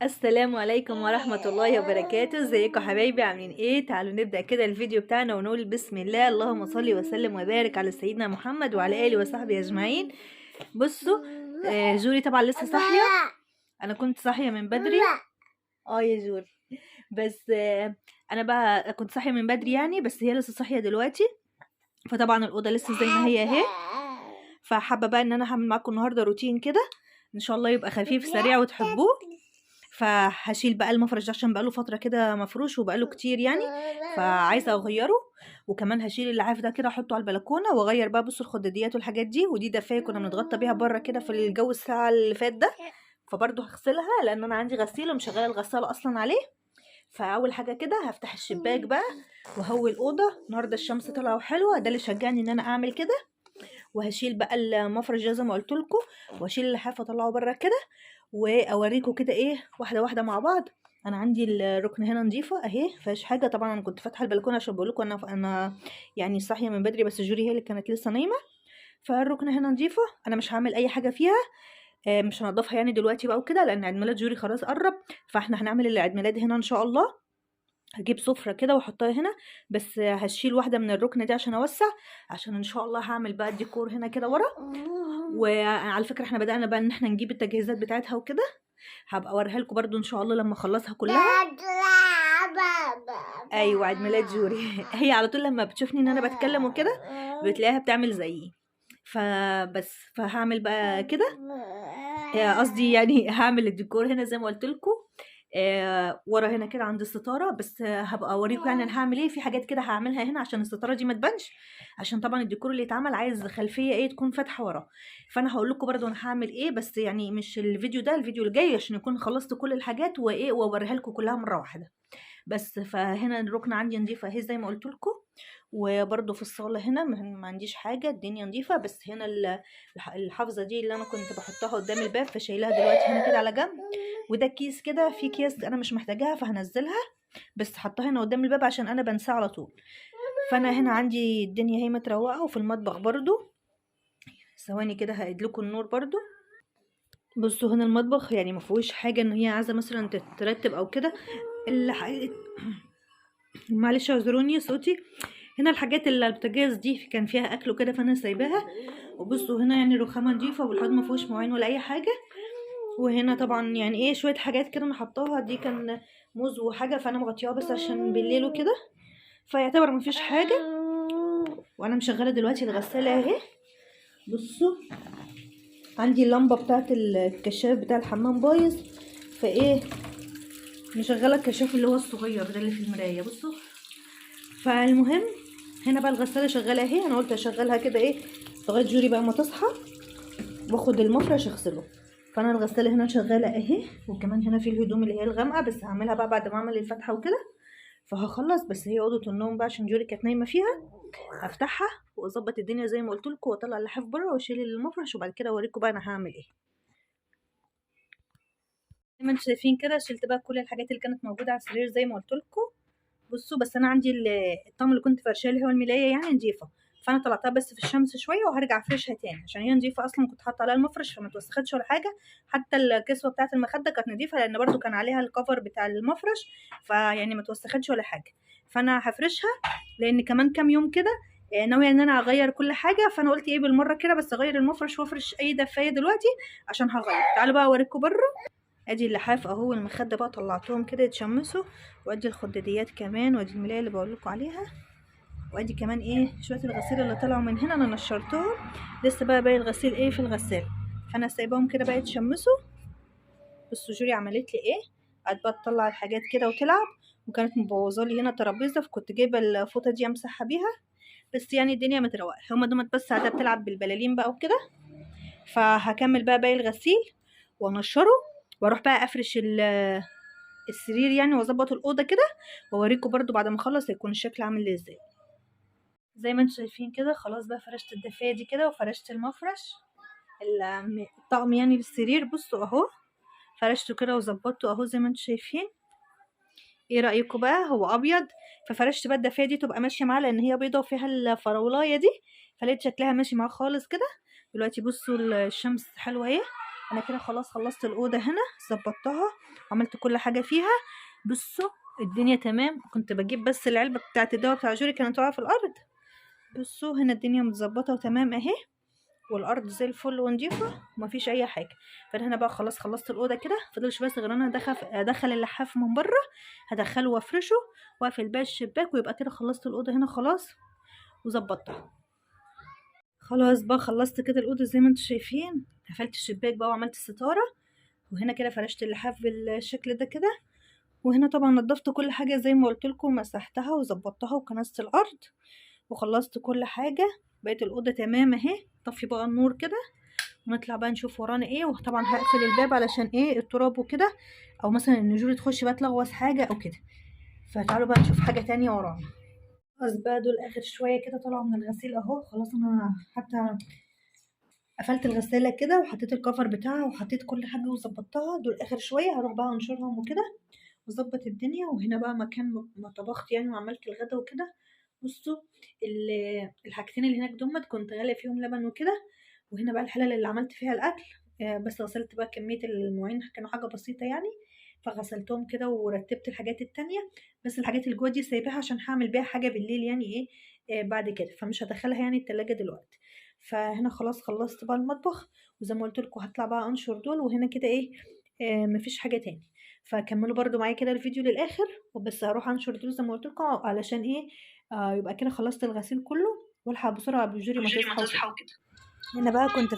السلام عليكم ورحمة الله وبركاته. ازيكم حبايبي، عاملين ايه؟ تعالوا نبدأ كده الفيديو بتاعنا ونقول بسم الله، اللهم صل وسلم وبارك على سيدنا محمد وعلى آله وصحبه أجمعين. بصوا، جوري طبعا لسه صاحية، أنا كنت صاحية من بدري. يا جوري، بس أنا بقى كنت صاحية من بدري يعني، بس هي لسه صاحية دلوقتي، فطبعا الأوضة لسه زي ما هي اهي. فحابة بقى إن أنا هعمل معاكم النهاردة روتين كده إن شاء الله يبقى خفيف سريع وتحبوه. فهشيل بقى المفرش ده عشان بقاله فترة كده مفروش وبقاله كتير يعني، فعايزة أغيره. وكمان هشيل اللعاف ده كده أحطه على البلكونة وأغير بقى. بصوا الخداديات والحاجات دي، ودي دفاية كنا بنتغطى بيها بره كده في الجو الساعة اللي فات ده، فبرضه هغسلها لأن أنا عندي غسيل ومشغلة الغسالة أصلا عليه. فأول حاجة كده هفتح الشباك بقى وهوي الأوضة. النهاردة الشمس طالعة وحلوة، ده اللي شجعني إن أنا أعمل كده. وهشيل بقى المفرش ده زي ما قلت لكم، واشيل اللحاف واطلعه بره كده، واوريكم كده ايه واحدة واحدة مع بعض. انا عندي الركن هنا نظيفة اهي، فيهاش حاجة. طبعا انا كنت فاتحة البلكونه عشان بقول لكم انا يعني صاحية من بدري، بس جوري هي اللي كانت لسه نايمة. فالركن هنا نظيفة، انا مش هعمل اي حاجة فيها، مش هنضفها يعني دلوقتي بقى وكده، لان عيد ميلاد جوري خلاص قرب، فاحنا هنعمل العيد ميلاد هنا ان شاء الله. هجيب سفرة كده واحطها هنا، بس هشيل واحدة من الركنة دي عشان اوسع، عشان ان شاء الله هعمل بقى الديكور هنا كده ورا. وعلى فكرة احنا بدأنا بقى ان احنا نجيب التجهيزات بتاعتها وكده، هبقى اوريها لكم برده ان شاء الله لما اخلصها كلها. ايوه عيد ميلاد جوري هي على طول لما بتشوفني ان انا بتكلم وكده بتلاقيها بتعمل زيي، فبس فهعمل بقى كده، قصدي يعني هعمل الديكور هنا زي ما قلت لكم، ورا هنا كده عند الستارة. بس هبقى اوريكم يعني انا هعمل ايه في حاجات كده هعملها هنا عشان الستارة دي ما تبانش، عشان طبعا الديكور اللي اتعمل عايز خلفية ايه تكون فاتحة ورا. فانا هقول لكم برده انا هعمل ايه، بس يعني مش الفيديو ده، الفيديو الجاي عشان يكون خلصت كل الحاجات وايه واوريها لكم كلها مرة واحدة. بس فهنا الركن عندي نظيفة اهي زي ما قلت لكم، وبرده في الصاله هنا ما عنديش حاجة، الدنيا نظيفة. بس هنا الحافظة دي اللي انا كنت بحطها قدام الباب فشايلها دلوقتي هنا كده على جنب. وده كيس كده في اكياس انا مش محتاجاها فهنزلها، بس حطها هنا قدام الباب عشان انا بنساه على طول. فانا هنا عندي الدنيا هي متروقه. وفي المطبخ برده ثواني كده هقيد لكم النور برده. بصوا هنا المطبخ يعني ما فيهوش حاجة ان هي عايزه مثلا تترتب او كده. معلش اعذروني صوتي. هنا الحاجات اللي البوتاجاز دي كان فيها اكل وكده فانا سايباها. وبصوا هنا يعني الرخامه نضيفه والحوض ما فيهوش مواعين ولا اي حاجة. وهنا طبعا يعني ايه شوية حاجات كده انا حطاها، دي كان موز وحاجه فانا مغطياها بس عشان بالليل وكده، فيعتبر ما فيش حاجة. وانا مشغله دلوقتي الغسالة اهي. بصوا عندي اللمبة بتاعه الكشاف بتاع الحمام بايظ، فايه مشغله الكشاف اللي هو الصغير ده اللي في المراية. بصوا فالمهم هنا بقى الغسالة شغالة اهي، انا قلت اشغلها كده ايه لغاية جوري بقى ما تصحى واخد المفرش اغسله. فانا الغسالة هنا شغالة اهي، وكمان هنا في الهدوم اللي هي الغامقه، بس هعملها بقى بعد ما اعمل الفتحة وكده فهخلص. بس هي اوضة النوم بقى عشان جوري كانت نايمة فيها، هفتحها واظبط الدنيا زي ما قلت لكم، واطلع اللحاف بره واشيل المفرش، وبعد كده اوريكم بقى انا هعمل ايه. زي ما انتم شايفين كده شلت بقى كل الحاجات اللي كانت موجودة على السرير زي ما قلت لكم. بصوا بس انا عندي الطقم اللي كنت فرشاه اللي هو الملايه يعني نضيفه، فانا طلعتها بس في الشمس شوية وهرجع افرشها تاني عشان هي نضيفه اصلا، كنت حاطه عليها المفرش فما اتوسختش ولا حاجة. حتى الكسوة بتاعه المخدة كانت نضيفه لان برده كان عليها الكفر بتاع المفرش، فيعني ما اتوسختش ولا حاجة. فانا هفرشها لان كمان كام يوم كده ناوية ان انا اغير كل حاجة، فانا قلت ايه بالمرة كده بس اغير المفرش وافرش اي دفايه دلوقتي عشان هغير. تعالوا بقى اوريكم بره. ادي اللحاف اهو والمخده بقى طلعتهم كده يتشمسوا، وادي الخداديات كمان، وادي الملايه اللي بقول لكم عليها، وادي كمان ايه شوية الغسيل اللي طلعوا من هنا انا نشرتهم، لسه بقى باقي الغسيل ايه في الغسالة، فانا سايباهم كده بقى يتشمسوا. بصوا جوري عملت لي ايه، قعدت بقى تطلع الحاجات كده وتلعب، وكانت مبوظه لي هنا ترابيزة فكنت جايبه الفوطه دي امسحها بيها، بس يعني الدنيا متروقه. هما دومت بس قاعدة بتلعب بالبلالين بقى وكده. فهكمل بقى باقي الغسيل وانشره، واروح بقى افرش السرير يعني واظبط الاوضة كده، واوريكم برده بعد ما اخلص هيكون الشكل عامل ازاي. زي ما انتم شايفين كده خلاص بقى فرشت الدفايه دي كده وفرشت المفرش الطقم يعني للسرير. بصوا اهو فرشته كده وظبطته اهو زي ما انتم شايفين. ايه رايكم بقى؟ هو ابيض، ففرشت بقى الدفايه دي تبقى ماشية معاه لان هي بيضة وفيها الفراولايه دي، فلقيت شكلها ماشي معاه خالص كده. دلوقتي بصوا الشمس حلوة اهي، انا كده خلاص خلصت الاوضة هنا، ظبطتها وعملت كل حاجة فيها. بصوا الدنيا تمام. كنت بجيب بس العلبة بتاعه الدواء بتاع جوري كانت واقعه في الارض. بصوا هنا الدنيا متظبطه وتمام اهي، والارض زي الفل ونضيفه ومفيش اي حاجة. فانا هنا بقى خلاص خلصت الاوضة كده، فضلش بس غير انا ادخل اللحاف من بره، هدخله وافرشه واقفل بقى الشباك، ويبقى كده خلصت الاوضة هنا خلاص وظبطتها. خلاص بقى خلصت كده الاوضة زي ما انتم شايفين، قفلت الشباك بقى وعملت الستارة، وهنا كده فرشت اللحاف بالشكل ده كده. وهنا طبعا نضفت كل حاجة زي ما قلت لكم، مسحتها وظبطتها وكنست الارض وخلصت كل حاجة. بقت الاوضة تمام اهي. طفي بقى النور كده ونطلع بقى نشوف ورانا ايه. وطبعا هقفل الباب علشان ايه التراب وكده، او مثلا النجوم تخش بقى تلغوص حاجة او كده. فتعالوا بقى نشوف حاجة تانية ورانا. خلاص بقى دول اخر شوية كده طلعوا من الغسيل اهو. خلاص انا حتى قفلت الغسالة كده وحطيت الكفر بتاعها وحطيت كل حاجة وظبطتها. دول اخر شوية هروح بقى انشرهم وكده واظبط الدنيا. وهنا بقى مكان ما طبخت يعني وعملت الغدا وكده. بصوا الحاجتين اللي هناك دمت كنت غالية فيهم لبن وكده. وهنا بقى الحلل اللي عملت فيها الاكل، بس غسلت بقى كمية المواعين، كانوا حاجة بسيطة يعني، فغسلتهم كده ورتبت الحاجات التانية. بس الحاجات اللي جوه دي سايباها عشان هعمل بيها حاجة بالليل يعني ايه، بعد كده، فمش هدخلها يعني التلاجة دلوقتي. فهنا خلاص خلصت بقى المطبخ، وزي ما قلت لكم هطلع بقى انشر دول. وهنا كده ايه، مفيش حاجة تاني. فكملوا برده معايا كده الفيديو للاخر، وبس هروح انشر دول زي ما قلت لكم علشان ايه، يبقى كده خلصت الغسيل كله والحق بسرعة قبل جوري ما تصحى وكده. هنا بقى كنت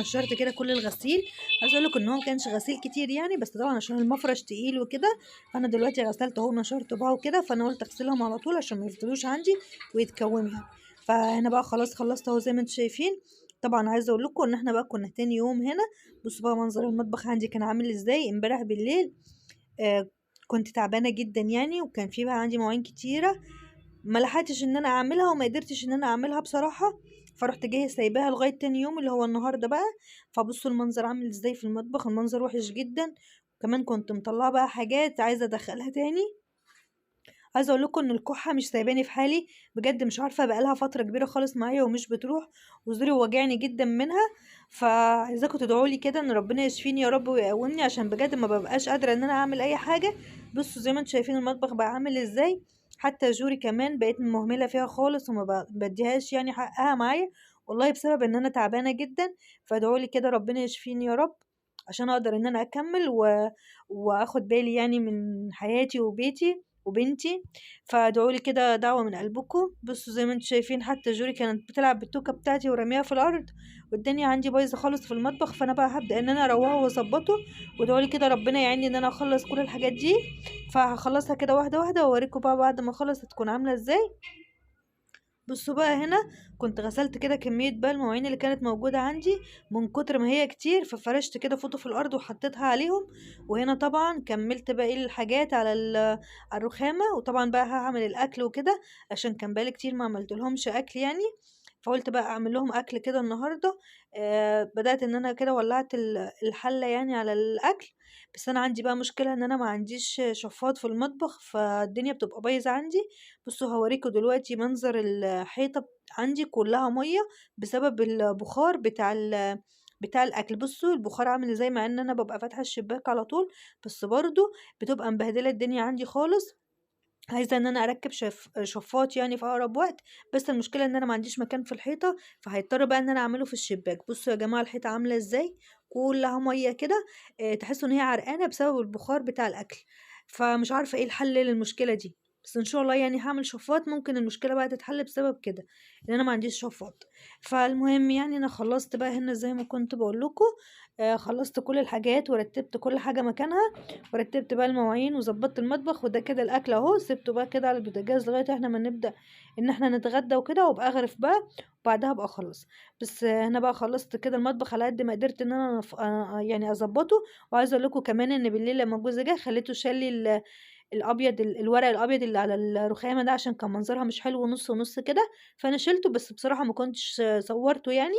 نشرت كده كل الغسيل. عايزه اقول لكم ان هو ما كانش غسيل كتير يعني، بس طبعا عشان المفرش تقيل وكده، فانا دلوقتي غسلته اهو ونشرته بقى وكده. فانا قلت اغسلهم على طول عشان ما يفضلوش عندي ويتكوموا يعني. فهنا بقى خلاص خلصت اهو زي ما انتم شايفين. طبعا عايزه اقول لكم ان احنا بقى كنا تاني يوم هنا. بصوا بقى منظر المطبخ عندي كان عامل ازاي امبارح بالليل. كنت تعبانة جدا يعني، وكان في بقى عندي مواعين كتيرة ما لحقتش ان انا اعملها وما قدرتش ان انا اعملها بصراحة، فرحت جاية سايباها لغاية تاني يوم اللي هو النهارده بقى. فبصوا المنظر عامل ازاي في المطبخ، المنظر وحش جدا. وكمان كنت مطلعه بقى حاجات عايزه ادخلها تاني. عايزه اقول لكم ان الكحه مش سايباني في حالي بجد، مش عارفه بقالها فترة كبيرة خالص معايا ومش بتروح، وزوري وجعني جدا منها. فعايزاكم تدعوا لي كده ان ربنا يشفيني يا رب ويقومني، عشان بجد ما ببقاش قادرة ان انا اعمل اي حاجة. بصوا زي ما انتم شايفين المطبخ بقى عامل ازاي، حتى جوري كمان بقيت مهملة فيها خالص وما بديهاش يعني حقها معايا والله، بسبب ان انا تعبانة جدا. فادعوا لي كده ربنا يشفيني يا رب عشان اقدر ان انا اكمل واخد بالي يعني من حياتي وبيتي وبنتي. فادعوا لي كده دعوه من قلبكم. بصوا زي ما انتم شايفين حتى جوري كانت بتلعب بالتوكه بتاعتي ورميها في الارض، والدنيا عندي بايظة خالص في المطبخ. فانا بقى هبدا ان انا اروقة واظبطه، وادعوا لي كده ربنا يعيني ان انا اخلص كل الحاجات دي. فهخلصها كده واحدة واحدة واوريكم بقى بعد ما اخلص هتكون عامله ازاي. بصوا بقى هنا كنت غسلت كده كمية بقى المواعين اللي كانت موجودة عندي من كتر ما هي كتير، ففرشت كده فوطه في الارض وحطيتها عليهم. وهنا طبعا كملت باقي الحاجات على الرخامه. وطبعا بقى هعمل الاكل وكده عشان كان بقالي كتير ما عملتلهمش اكل يعني، فقلت بقى اعمل لهم اكل كده النهارده. بدات ان انا كده ولعت الحلة يعني على الاكل. بس انا عندي بقى مشكلة ان انا ما عنديش شفاط في المطبخ، فالدنيا بتبقى بايظة عندي. بصوا هوريكم دلوقتي منظر الحيطة عندي كلها مية بسبب البخار بتاع الاكل. بصوا البخار عامل ازاي، مع ان انا ببقى فاتحة الشباك على طول، بس برضو بتبقى مبهدله الدنيا عندي خالص. عايزه ان انا اركب شفاط يعني في اقرب وقت، بس المشكلة ان انا ما عنديش مكان في الحيطة، فهيضطر بقى ان انا اعمله في الشباك. بصوا يا جماعة الحيطة عامله ازاي، كلها مية كده، تحسوا ان هي عرقانه بسبب البخار بتاع الاكل. فمش عارفه ايه الحل للمشكلة دي، بس ان شاء الله يعني هعمل شفاط، ممكن المشكلة بقى تتحل بسبب كده ان انا ما عنديش شفاط. فالمهم يعني انا خلصت بقى هنا زي ما كنت بقول لكم، خلصت كل الحاجات ورتبت كل حاجة مكانها، ورتبت بقى المواعين وظبطت المطبخ. وده كده الاكل اهو، سبته بقى كده على البوتاجاز لغاية احنا ما نبدا ان احنا نتغدى وكده، وابقى اغرف بقى وبعدها ابقى اخلص. بس هنا بقى خلصت كده المطبخ على قد ما قدرت ان انا يعني اظبطه. وعايزه اقول لكم كمان ان بالليل لما جوزي جه خليته شال الابيض الورق الابيض اللي على الرخامه ده عشان كان منظرها مش حلو نص ونص كده، فانا شلته، بس بصراحة ما كنتش صورته يعني،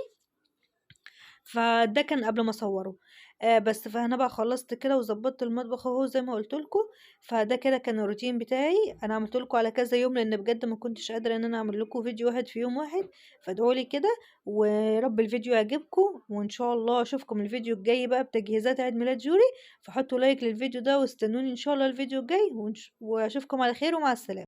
فده كان قبل ما اصوره. بس فأنا بقى خلّصت كده وضبّطت المطبخ أهو زي ما قُلت لكم. فده كده كان الروتين بتاعي، أنا عملته لكم على كذا يوم لإن بجد ما كنتش قادرة إن أنا أعمل لكم فيديو واحد في يوم واحد. فادعوا لي كده ويا رب الفيديو يعجبكم، وإن شاء الله أشوفكم الفيديو الجاي بقى بتجهيزات عيد ميلاد جوري. فحطوا like للفيديو ده واستنوني إن شاء الله الفيديو الجاي، وأشوفكم على خير ومع السلامة.